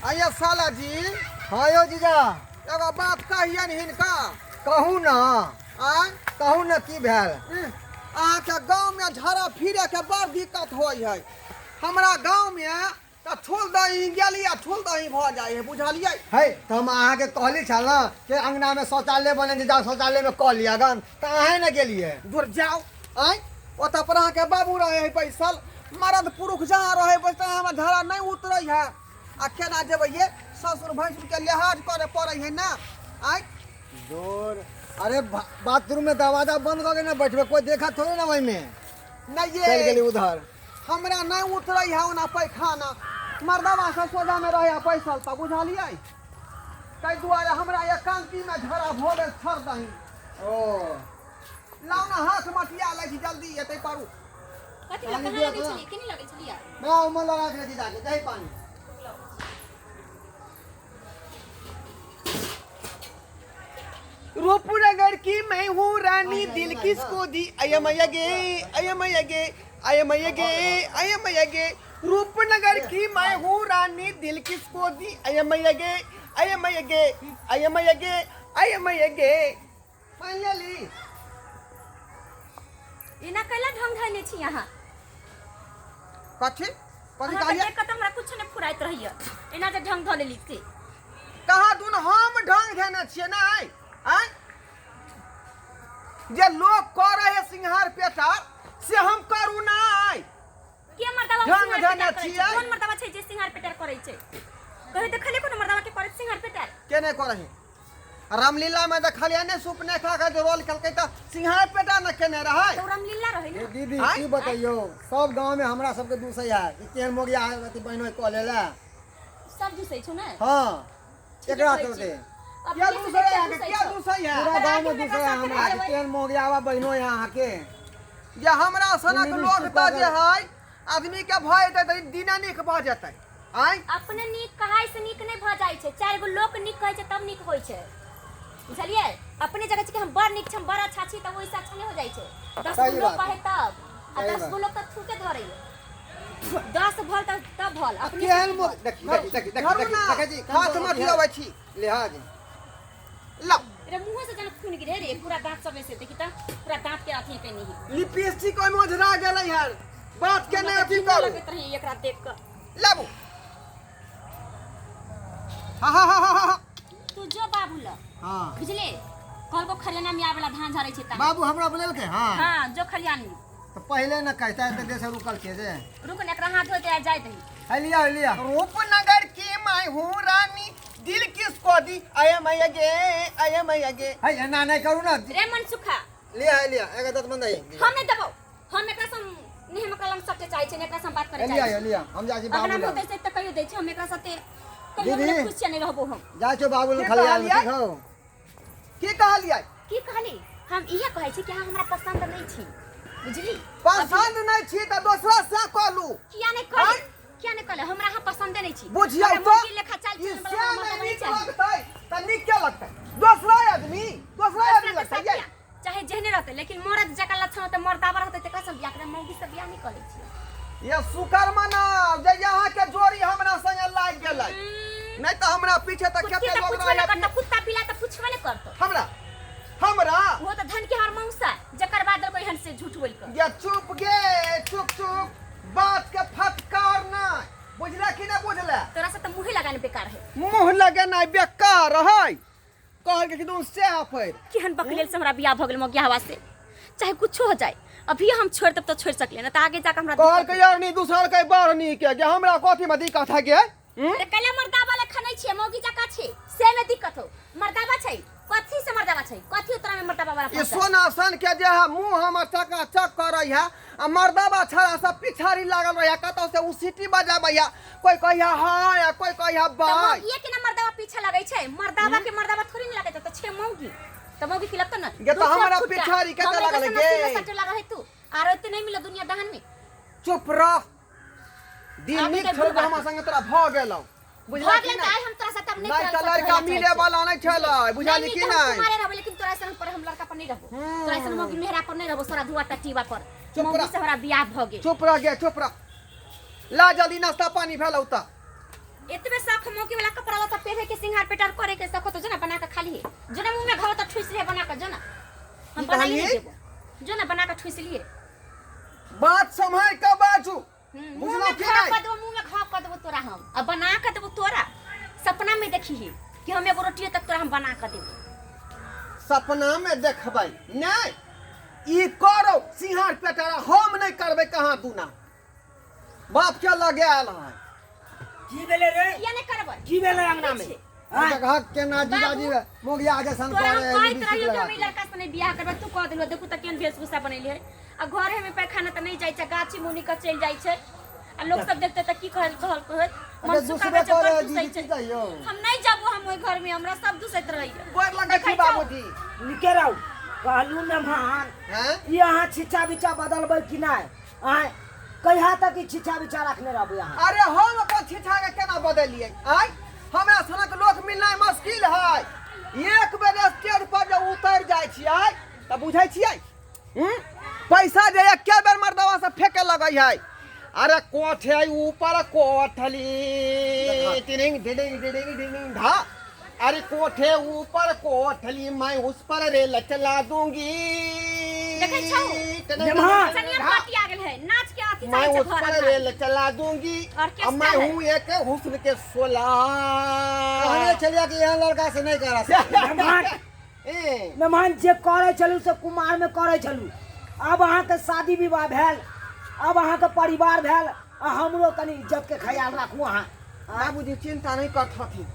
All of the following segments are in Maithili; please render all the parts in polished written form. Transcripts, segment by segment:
आइए साला जी। हाँ यौ जीजा। एगो बात कहियन हिनका। कहू ना। आँय? कहू ना की भेल? अहाँके गाँवमे झड़ा फिरैके बड़ दिक्कत होइ है। हमरा गाँवमे तऽ ठुल दही गेली आ ठुल दही भऽ जाइ है, बुझलियै? है तऽ हम अहाँके कहली छल ने कि अङ्गनामे शौचालय बने छै, जाउ शौचालयमे कऽ लिअ गन, तऽ अहेँ ने गेलियै। दूर जाउ। आँय, ओतऽ पर अहाँके बाबू रहै है बैसल, मरद पुरुष जहाँ रहै बैसल हमरा झड़ा नहि उतरै है। आ केना जेबै ये, ससुर भैंसुरके लिहाज करे पड़ै है ना। आँय दूर, अरे बाथरूम में दरवाजा बंद कऽ के ना बैठबै, कोई देखा थोड़े ना ओहिमे। नहि चलि ये गेली उधर। हमरा नहि उतरै है ओना पैखाना, मर्दवा सब सोझामे रहै है बैसल, तऽ बुझलियै? ताहि दुआरे हमरा एकांकीमे झड़ा भऽ गेल छर दही। ओ लाउ ने हाथ मटिया लै छी, जल्दी एतै पड़ू। कथी पानी लग दिअ कहाँ लगै तऽ। छलियै? केने लगै छलियै? मैं उमर लगा के जीजा के दही पानी। रूपनगर की मैं हूँ रानी, दिल किसको दी, अयम गे अयम गे अयम गे अयम गे। रूपनगर की मैं हूँ रानी, दिल किसको दी, अयम गे अयम गे अयम गे अयम गे। मान लेली। एना कैला ढंग धैने छी अहाँ? कथी कथी अहाँके कहलियै? देख कऽ तऽ हमरा कुछ नहि फुराइत रहैया, एना जे ढंग धऽ लेली से। कहाँ दुन हम ढंग धेने छियै नहि? आँय, जे लोक करै है सिंहार पेटार से हम करू नहि? के मर्दावा ढंग सिंगार धेने पेटार करै छै? छियै। कोन मर्दावा छै जे सिंगार पेटार करै छै? कहियो देखलियै कोनो मर्दावा के करैत सिंगार पेटार? के नहि करै है? रामलीला में देखलियै ने, सुपनेखा के जे रोल केलकै तऽ सिंहार पेटा ने केने रहै। तऽ ओ रामलीला रहै ने। ए दीदी। आँय? की बतैयौ, सब गाँव में हमरा सबके दूसै है कि केहन मोगिया है अथी बहिनो कऽ लेला। सब दूसै छौ ने? हाँ। ठीके एकरा कहै छी। चलते। अपने किया से दूसै देखते है? दूसै किया छौ। दूसै है? पूरा गाँव में रातिमे दूसै है कसा हमरा कि जेबै। केहन मोगिया बहिनो है अहाँके। जे हमरा सनक लिपस्टिक लोक तऽ जे कऽ है आदमी के भऽ जेतै तऽ दिने नीक भऽ जेतै। आँय, अपने नीक कहाइ से नीक नहि भऽ जाइ छै, चारि गो लोक नीक कहै छै तब नीक होइ छै, बुझलियै? अपने जगह छै कि हम बड़ नीक छी, हम बड़ अच्छा छी, तऽ ओहिसँ अच्छा नहि हो जाइ छै। 10 गो सही लोक बात कहै तब आ सही 10 बात। गो लोक तऽ थूके धरैए, 10 भल तऽ तब भल आ अपने से केहन नहि मोग भल। देखी देखी देखी देखी धरू देखी ना देखै छी हाथ मटियाबै छी। लिहाज लाउ। रे मुँहे से जेना खून गिरे रे, पूरा दाँत सब से देखी तऽ पूरा दाँत के अथी केने है। लिपस्टिक ओहिमे ओझरा गेलै हन, बात के हमरा नहि तऽ अथी घिना करू। लगैत रहै एकरा देख कऽ। लाबू। हा हा हा हा हा। तू जो बाबू लग। हाँ। बुझले? कहलको खरियाना में आवेला धान झरै छै ता। बाबू हमरा बोलेलकै? हाँ। हाँ, जो खरियानी। तऽ पहिले न कहता एते देर से रुकल छियै जे। रुक ने, एकरा हाथ धोते आ जाय दही। है लिया, है लिया। रूपनगर की मैं हूँ रानी, दिल किसको दी, अयम गे अयम गे। है एना नहि करू ने। रे मनसुखा। लिया, है लिया, एगो दत बंद है। हम नहीं देबो, हम एकरा से नहीं, हम एकरा लंग सटे चाहै छै, एकरा से हम बात करे लिया चाहै है छी। लिया, हम जाइ छी बाबू अगना लग। होतै से तऽ कहियो दै छै, हम एकरा साथे कहियो दीदी। हम खुश छियै नहीं रहबो हम। जाइ छियौ बाबू लग की खलिया कहलियै? ठीक हौ? की कहलियै? की कहली? हम इहे कहै छी कि अहाँ हमरा पसंद नहीं छी, बुझली? पसंद नहीं छी तऽ दोसरा से कहलू। किया नहीं कहली? आँय? किया नहीं कहले? हमरा अहाँ पसंदे नहीं छी। बुझियौ हमरा तऽ मुर्गी लेखा चाल ई चलन से वाला हमरा नहि मर्दावा नहीं नीक चाही। लगतै तऽ नीक के लगतै? दोसरा आदमी, दोसरा आदमी दोसरा के लगतै साथ यै। किया? चाहे जेहने रहतै, लेकिन मरद जकाँ लक्षण होतै, मर्दावा रहतै तकरा से बियाह करबै, मौगी से बियाह नहीं करै छियै। ये शुक्र मनाउ जे अहाँ के जोड़ी हमरा संगे लागि गेलै, नहीं तऽ हमरा पीछे तऽ कुत्ती कते तऽ लोग पुछबे रहै। नहि करतौ, कुत्ता बिला तऽ पुछबे नहि करतौ। हमरा हमरा वो तऽ धन के हर मौसा जकर बाद देलको एहन से झूठ बोल कऽ। ये चुप गे, चुप चुप, बात के फटकार नहीं, बुझले कि नहीं बुझले? तोरा से तऽ मुँहे लगाने बेकार है। मुँह लगेनाइ बेकार है, कहल के तू से फेर केहन बकलेल से हमरा बियाह भऽ गेल मौगिया हवा से। चाहे कुछो हो जाए, अभी हम छोड़ देब तऽ छोड़ सकले ना, तऽ आगे जाके हमरा कहल दिक्कत के यार नहीं दूसर के बड़ नी के जे हमरा कथी में दिक्कत है गे? तऽ कैला मर्दावा लेखा नहीं छियै, मौगी जकाँ छै से में दिक्कत हो। मर्दावा छै कथी से? मर्दावा छै कथी तोरा में मर्दावा वाला ई पहुंचल? सोना सन के जे है मुंह हमर चका चक करै है आ मर्दावा छड़ा सब पिछाड़ी लागल रहै है, कतौ से उ सीटी बजाबै है, कोई कहिया हाय आ कोई कहिया तऽ बाय। मौगिए के ना मर्दावा पीछा लगै छै, मर्दावा के मर्दावा थोड़ी ने लगै छै। तऽ छै मौगी तऽ मौगी की लगतौ ना? गे तऽ दू हमरा फुट फुट्टा। पिछाड़ी कतऽ हमरे लागल जैसन गे? मशीन में सटे लागल है तू, आरो एते नहीं मिलत दुनिया दहन में। चुप रह, दिन आब नीक तऽ छोड़ बुढ़बा हमरा संगे तोरा भऽ गेलौ, बुझला भऽ कि गेल तऽ नहि? आइ हम तोरा साथ अब नहि नहि तोरा तऽ साथ लड़का रहै मिले चाहै छियौ। वाला नहि छलै, बुझली नहि कि नीक हम नहि? कुमारे रहबै, लेकिन तोरा सन पर हम लड़का पर नहीं रहबो, तोरा सन मौगी मेहरा पर नहीं रहबो, सोरा धुआ टटीवा पर। चुप मौगी रह। से हमरा बियाह भऽ गेल। चुप रह गे, चुप रह, ला जल्दी नाश्ता पानी भेलौ तऽ। एतबे शौक मौकी वाला कपड़ा लत्ता पहने के सिंगार पेटार करे के शौक तो जो ना बना के खा लिए जो ना मुंह में घाव तो ठुस लिए बना के जो ना हम की बनाइए कहलियै? नहीं देबो जो ना बना के ठुस लिए। बात सम्हारि कऽ बाजू। मुंह बुझलहुँ में कि घाव नहि? कर देबो, मुंह में घाव कर देबो तोरा हम आ बना के देबो तोरा। सपना में देखी कि हम एगो रोटियो तक तोरा हम बना के देबो। सपना में देखबै नहि ई करो सिंहार पेटारा हम नहि करबै कहाँ दूना बाप के लगे आयल है। की भेलै रे? किया नहि करबै? की भेलै अंगना में? आँय? देखहक केना जीजाजी मोगिया जैसन तोरा हम करे कहैत लिपस्टिक रहियो कि लगा हम ई के। लड़का से नहि बियाह करबै, तू कह देलहो। देखू तऽ केहन वेशभूषा बनेली है आ घरे में पैखाना तऽ नहि जाइ छै, गाछी मुनि कऽ चलि जाइ छै आ लोक सब देखते तऽ की कहल कहल कहत मन अरे सुखा दूसरे छै, बड़ करे दुसै दीदी छै। की कहियो? हम नहि जाबो हम ओहि घर में, हमरा सब दुसैत रहैया। गोर लगै छी देखै छौ? बाबूजी। नीके रहू। कहलू मेहमान हैं? ई अहाँ छिछा बिछा बदलबै कि नहि? आँय, कहिया तक ई छिछा बिछा रखने रहबै अहाँ? अरे हम अपन छिछा के केना बदलियै? आँय, हमरा सनक लोक मिलनाइ मुश्किल है। एक बेर स्टेज पर जे उतरि जाइ छियै तऽ बुझै छियै हूँ? पैसा जे एके बेर मर्दवा से फेके लगै है। अरे कोठ है ऊपर कोठली टिडिंग टिडिंग टिडिंग टिडिंग धा। अरे कोठे ऊपर कोठली मैं उस पर रेल चला दूंगी। देखै छौ? टिडिंग, नेमहा। टिडिंग, चनिया धा। पार्टी आ गेल है नाच के अथी मैं चलै छै उस घर पर अंगना। रेल चला दूंगी ऑर्केस्ट्रा अब मैं है। हूँ एक हुस्न के सोला। कहने छलियै कि एहन लड़का से नहीं करा सकते। मेहमान ए, मेहमान जे करै छलू से कुमार में करै छलू। आब अहाँके शादी विवाह भेल, आब अहाँके परिवार भेल, आ हमरो कनि इज्जत के ख्याल राखू अहाँ। बाबूजी चिंता नहीं करथथिन,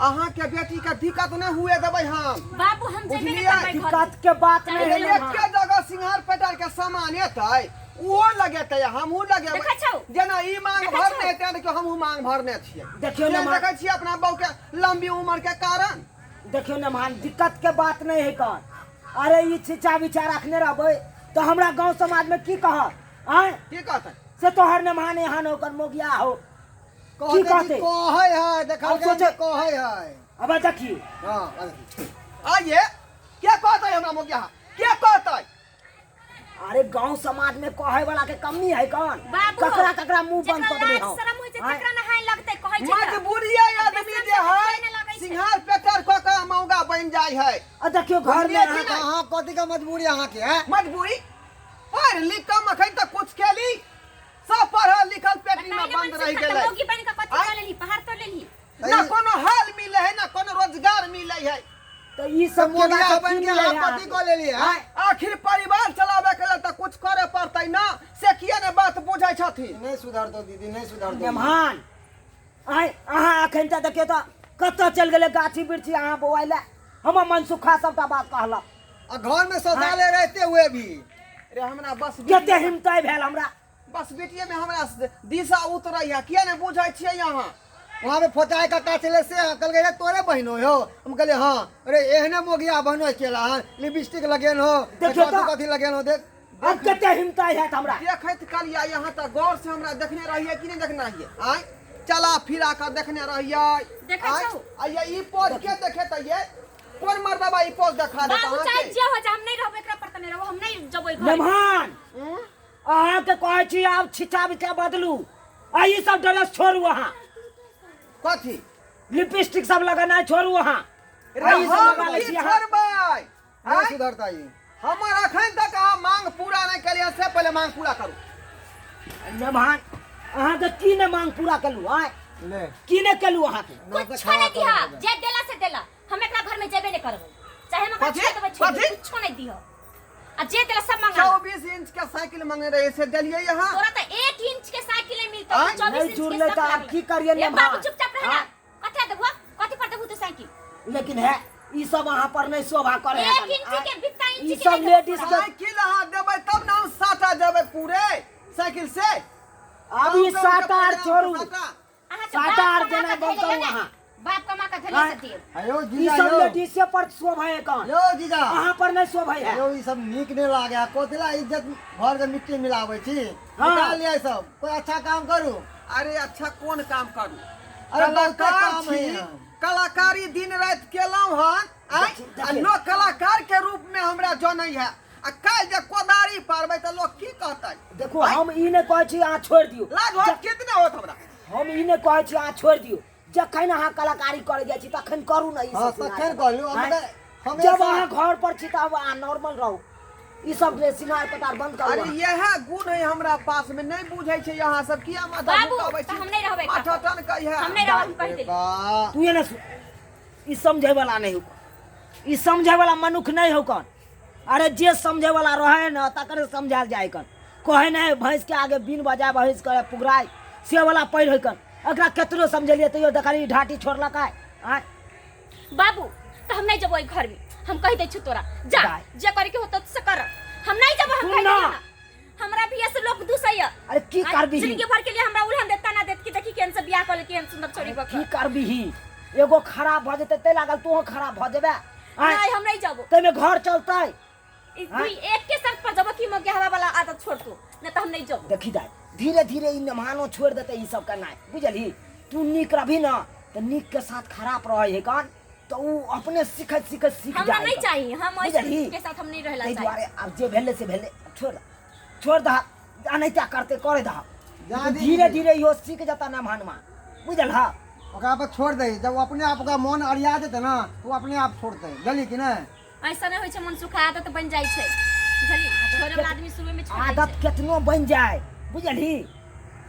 अहाँ के बेटी के दिक्कत नहीं हुए देबै हम। बाबू हम जेबे नहि बुझलियै? करबै घर। दिक्कत के बात नहीं है एके जगह सिंगार पेटार के सामान एतै ओहो लगेतै हमहूँ लगेबै। देखै छौ? जेना ई मांग देखै भरने छौ? हेतै देखियौ हमहूँ मांग भरने छियै। देखियौ ने से मां- देखै छियै अपना बहू के लंबी उम्र के कारण। देखियौ ने मान दिक्कत के बात नहीं है कौन। अरे ई छिचा बिछा रखने रहबै तो हमरा गांव समाज में की कहत? आँय? की कहतै? से तोहर मेहमान एहन होकर मोगिया हो। कहतै कि कहतै? कहै है, देखल आब गेल सोचे- कहै है। अब देखिए। हाँ, अब आइए के कहतै हमरा मोगिया? के कहतै? अरे गांव समाज में कहे वाला के कमी है कौन? बाबू, ककरा ककरा मुंह बंद जेकरा कर देबे लाज हम। शरम होइ छै आँय? तकरा नहाय लगतै कहै छै तऽ। मजबूरी आदमी बेसन जे से है खाय नहि लगै छै। सिंगार पेटर कऽ के मौगा बनि जाइ है। आ देखियो घर में बुझलियै कि अहाँ नहि? अहाँ कथी के मजबूरी अहाँ के है? मजबूरी पढ़ लिख कऽ अखन तक कुछ केली, सब पढ़ल लिखल पेटी में बताइले बंद मन रहि सुखा, तऽ गेलै। मौगी बनि कऽ कथी आँय? कऽ लेलही? पहाड़ तोड़ि लेलही? ना कोनो हाल मिले है ना कोनो रोजगार मिले है। तो ई सब मोगिया केला बन की के मिले अहाँ है कथी कऽ लेलियै है? आखिर परिवार चलावे के लेल तऽ कुछ करे पड़तै ना, से किया ने बात बुझै छथिन? नहीं सुधरतौ दीदी, नहीं सुधरतौ। मेहमान आँय अहाँ अखन तऽ देखियौ तऽ कतऽ चलि गेलै गाछी वृक्षी अहाँ बौआइ लए। हमर मनसुखा सबटा बात कहलक। आ घर में शौचालय रहते हुए भी। रे हमरा बस कते हिम्मत भेल हमरा। बस बेटिए में हमरा दिशा उतरै है, किया ने बुझै छियै अहाँ? वहाँ पे फोचाय कक्का छलै से कहलकै रे तोरे बहिनो हो। हम कहलियै हाँ। अरे एहने मोगिया बहनो केला हन, लिपस्टिक लगेन हो, देखियौ कथी तऽ। कथी लगेन हो देख। अब कते हिम्मत हैत हमरा। देखैत कलिया यहाँ तऽ गौर से हमरा देखने रहियै कि नहि देखने रहियै? आँय चला फिरा कऽ देखने रहियै। देखै आँय? छौ? आइये ई पोज के देखेतै ये? कोन मर्दबा ई पोज देखा देत बाबू चाहे अहाँके? जे हो जाए हम नहीं रहबै एकरा पर तऽ नहि रहबै, हम नहीं जबै घर। मेहमान हूँ? अहाँके कहै छी आब छिछा बिछा बदलू आ ई सब ड्रेस छोड़ू अहाँ। कथी? लिपस्टिक सब लगेनाइ छोड़ू अहाँ। रे आ ई सब हम लगा लै की छी अहाँ। छोड़बै? नहि आँय? सुधरतै ई। हमर अखन तक अहाँ मांग पूरा नहि केलियै, से पहिले मांग पूरा करू। मेहमान अहाँके की नहि मांग पूरा केलू? आँय ले की नहि केलू अहाँके? कुछो नहीं दिहा, जे देला से देला, हम एकरा घर में जेबे नहीं करबै, चाहे हम एकरा कथी? छोड़ देबै छोड़ देबै, कथी? कुछो नहीं दिह आ जे देला सब मंगा। 24 इंच के साइकिल मंगने रहे से देलियै यहाँ। तोरा तऽ 1 इंच के साइकिल नहीं मिलतो, आँय? 24 नहि इंच के जुड़लै सब तऽ आब लागलै। की करियै ए मेहमान? बाबू चुपचाप रह ना, आँय? कथी देबो कथी पर देबू तू साइकिल? लेकिन है ई सब अहाँ पर नहीं शोभा करे है। 1 इंच के बित्ता इंच ई के सब नहीं देबो लेडीज तोरा। के साइकिल अहाँ देबै तब ना हम साटा देबै पूरे साइकिल से। आब ई कम कम के साटा आर पूरे छोड़ू। साटा। अहाँ के साटा बाप आर कमा जेना कऽ बंद धैले करू ने, अहाँ। बाप कमा कऽ धैले आँय? से दियौ। आयो ई जीजा सब यौ। लेडीज पर शोभा है कौन? यौ जीजा। अहाँ पर नहीं शोभा है। यौ ई सब नीक नहीं लागे है, कोथिला इज्जत भर के मिट्टी मिलाबै छी। हाँ। निकाल लिअ सब, कोई अच्छा काम करू। अरे अच्छा कोन काम करू? अरे बहुते कलाकार काम है छी, यहाँ। कलाकारी दिन राति केलहुँ हन, आँय? देखियौ, आ लोक कलाकार के रूप में हमरा जनै है, आ काल्हि जे कोदारी पारबै तऽ लोक की कहतै? देखो हम ई नहि कहै छी अहाँ छोड़ि दियौ। लाज होत कितने होत हमरा? हम ई नहि कहै छी अहाँ छोड़ि दियौ जखन अहाँ कलाकारी करै जाइ छी तखन करू ने ई हाँ सब तखन कहलहुँ आँय? हमेशा जब अहाँ घर पर छी तब अहाँ नॉर्मल रहू ई सब जे सिंगार पटार बंद करू अरे अहाँ। इएह गुण है हमरा पास में नहीं बुझै छै अहाँ सब किया माथा बाबू, झुकाबै तऽ हम नहि रहबै माथा टन कहिया हम नहि रहब हम कहि देली बा तू एने सुन ई समझै वाला नहि होकन ई समझै वाला मनुख नहि होकन अरे जे समझै वाला रहे न तकरे समझायल जाय कन कहे नहि भैंस के आगे बीन बजाय भैंस करे पुगराय से वाला पैर होकन एकरा केतनो समझेलियै तैयो देखली ढाटी छोड़लक आय आय बाबू तऽ हम नहि जेबो एहि घर में हम कहि दै छी तोरा जा दाय। जे करे के होतो से कर हम नहीं जेबो हम सुन कहि ना। देलियै ना हमरा भी से लोग दूसैया अरे की करबिही जिंदगी भर के लिए हमरा उल्हन देता ना देत कि देखी केहन से बियाह कर केहन सुंदर छोरी की बक करबिही एगो खराब भऽ जेतै तै लागल तोहो खराब भऽ जेबे आय नहीं हम नहीं जेबो ताहिमे घर चलतै ई तू एक के शर्त पर जेबो कि मगे हवा वाला आदत छोड़ तू नहीं तो हम नहीं जेबो देखी दाय धीरे धीरे ई नेमानो छोड़ देते ई सब करनाइ बुझलही तू नीक रहबी ना तऽ नीक के साथ खराब रहै है कान तऽ उ अपने सीखैत सीखैत सीख हमरा जाइ नहीं चाहिए हम ऐसे बुझलही के साथ हम नहीं रहला ताहि चाहिए दुआरे आब जे भेलै से भेलै छोड़ दह छोड़ दह अनैता करते करे दह जा दी। धीरे धीरे इहो सीख जता नमहनमा बुझल हा ओकरा पर छोड़ दे जब वो अपने आप ओकरा मन अरिया देते ना तो वो अपने आप छोड़ते बुझलियै कि नहि ऐसा नहीं होय छै मन सुखा आदत बन जाइ छै बुझली छोड़े वाला आदमी शुरू में छोड़ दै आदत छै केतनो बनि जाए बुझलही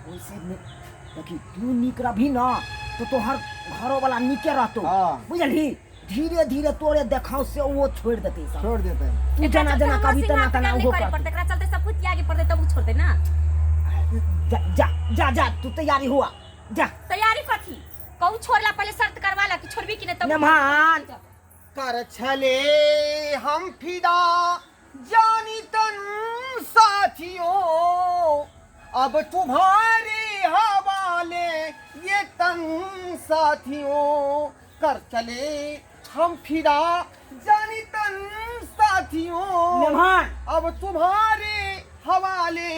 ओइसे ने देखी तू नीक रहबही ना तो तोहर घरो वाला नीके रहतो हाँ। बुझलही धीरे धीरे तोरे देखाव से वो छोड़ देते सब छोड़ देते तू एकरा जना चलते जना हमरा कभी तना सिंगार तना पटार उहो नहीं करे कर पड़तै एकरा चलते सब कुछ त्यागे पड़तै तब उ छोड़तै ना जा जा जा जा तू तैयारी हुआ जा तैयारी कथी कहू छोड़ला पहले शर्त करवा ला कि छोड़बी कि नहीं तब नमहान कर छले हम फिदा जानी तन साथियों अब तुम्हारे हवाले ये तन साथियों कर चले हम फिदा जानी तन साथियों नमहान अब तुम्हारे हवाले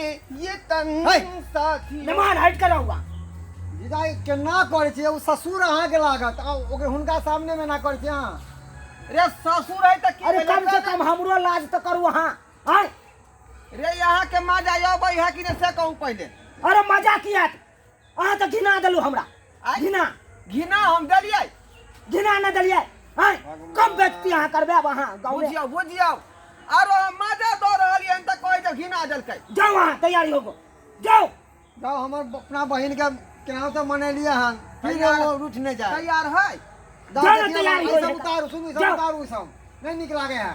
ये तन है। साथियों नमहान हट कर हुआ जीजा ई केना करै छियै ओ ससुर अहाँके लागत आ ओकर हुनका सामनेमे ना करै छियै अहाँ रे ससुर है त की अरे भेलै? कम से कम हमरो लाज तो करू अहाँ आय रे यहाँ के मजा अबै है कि नहीं से कहू पहले अरे मजा किया अहाँ तऽ घिना देलू हमरा आय? घिना घिना हम देलियै घिना नहि देलियै आय कम बेइज्जती अहाँ करबै आब अहाँ गाँव बुझियौ बुझियौ आरो हम मजा दऽ रहलियै तऽ कहै छै घिना देलकै जाउ अहाँ तैयारी हो जाउ जाउ हमर अपना बहिन के केनाहु तऽ मनेलियै हन फिर तैयार- ओ रूठ नहि जाय तैयार है जाउ जाउ ने देखियौ, तैयारी ई हो सब जाउ। उतारू सुनू ई सब जाउ। उतारू ई सब नहि नीक लागे है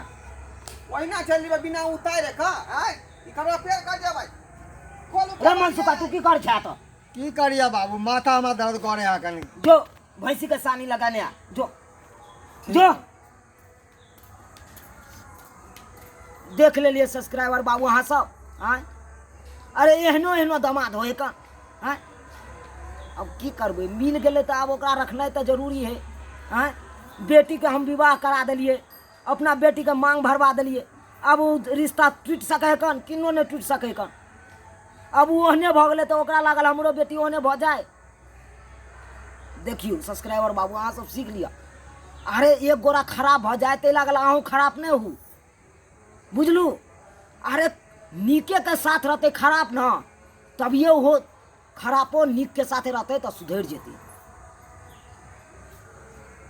ओहिना चलि जेबै बिना उतारे कऽ आय ई कपड़ा पेर कऽ जेबै खोलू रे मनसुखा तू की कर छा तऽ की करिए बाबू माथा हमरा दर्द करे है कनी जो भैंसी के सानी लगाने आ जो जो देख लेलिए सब्सक्राइबर बाबू अहाँ सब आँय अरे एहनो एहनो दमाद होए का आँय अब की करबै मिल गेलै तऽ आब ओकरा रखनाइ तऽ जरूरी है आँय बेटीके हम विवाह करा देलियै अपना बेटीके मांग भरवा देलियै आब ओ रिश्ता टूटि सकै है कन किन्नो नहि टूटि सकै कन आब ओ ओहने भऽ गेलै तऽ ओकरा लागल हमरो बेटी ओहने भऽ जाय देखियौ सब्सक्राइबर बाबू अहाँ सब सीख लिअ अरे एक गोरा खराब भऽ जाय ताहि लागल अहूँ खराब नहि हू बुझलू अरे नीकेके साथ रहतै खराब न तभिए ओहो खरापो नीकके साथे रहतै तऽ सुधरि जेतै।